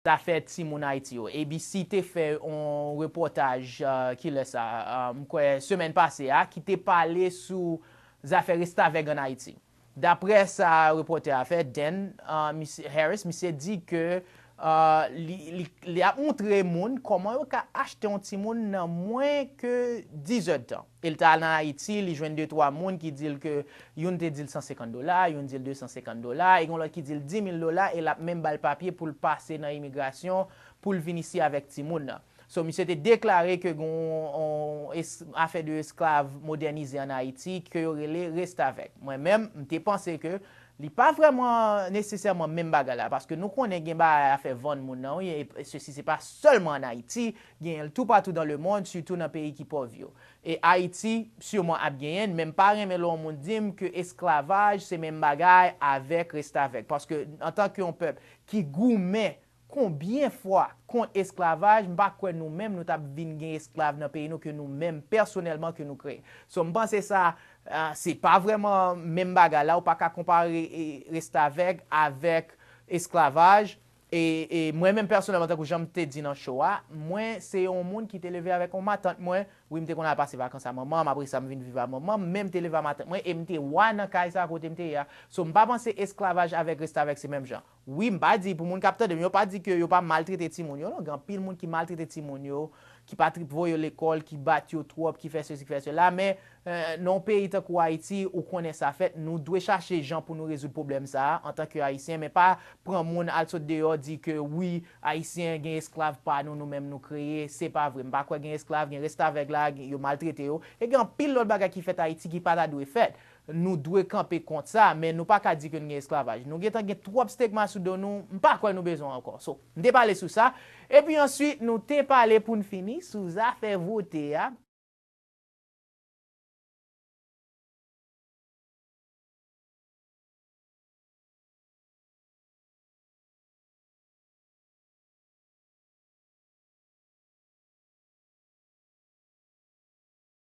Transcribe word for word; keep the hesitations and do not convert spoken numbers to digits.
zafè timoun Ayiti yo. A B C te fè yon repòtaj, uh, kilè sa, uh, m kwè semèn pase a, ki te pale sou zafè restavèg ann Ayiti. Daprè sa repòtè a fè, Dan uh, Harris, misye di ke uh, li, li, li ap montre moun kòman yo ka achte yon timoun nan mwen ke diz èdtan. E l t al nan Ayiti, li jwenn de twa moun ki di l ke youn te di l san senkant dola, youn di l de san senkant dola, e gen lòt ki di l di mil dola, e l ap menm ba l papye pou l pase nan imigrasyon pou l vin isi avèk timoun nan. So, misye te deklare ke gen yon afè de esklav modènize ann Ayiti ke yo rele restavèk. Mwen menm, m te panse ke li pa vrèman nesesèman menm bagay la, paske nou konnen gen bagay afè vann moun nan, wi, e sesi se pa sèlman ann Ayiti, genyen l toupatou dans le monde, sitou nan peyi ki pòv yo. E Ayiti, siman ap genyen l, men m pa renmen lè yon moun di m ke esklavaj se menm bagay avèk restavèk, paske antanke yon pèp ki goumen konbyen fwa kont esklavaj, m pa kwè nou menm nou t ap vin gen esklav nan peyi nou ke nou menm pèsonèlman ke nou kreye. So, m panse sa, uh, se pa vrèman menm bagay la, ou pa ka konpare e, restavèk avèk esklavaj. E, e mwen menm pèsonèlman, tankou jan m te di nan show a, mwen se yon moun ki te leve avèk yon matant mwen, wi, m te konn al pase vakans a manman m, apre sa m vin viv a manman m, men m te leve a matant mwen e m te wa nan kay sa kote m te ye a. So, m pa panse esklavaj avèk restavèk se menm jan. Wi, m pa di, pou moun k ap tande m, yo pa di ke yo pa maltrete timoun yo, non, gen anpil moun ki maltrete timoun yo, ki pa trip voye yo lekòl, ki bat yo twòp, ki fè sesi, ki fè sela, men uh, nan yon peyi tankou Ayiti, ou konnen sa fèt, nou dwe chache jan pou nou rezoud pwoblèm sa a, antanke Ayisyen, men pa pran moun al sot deyò, di ke wi, Ayisyen gen esklav pa nou, nou menm nou kreye, se pa vre. M pa kwè gen esklav, gen restavèg la, yo maltrete yo, e gen anpil lòt bagay ki fèt Ayiti ki pa ta dwe fèt. Nou dwe kanpe kont sa, men nou pa ka di ke n gen esklavaj. Nou gentan gen twòp stigma sou do nou, m pa kwè nou bezwen ankò. So, m te pale sou sa. Epi answit, nou te pale pou n fini sou zafè vote a.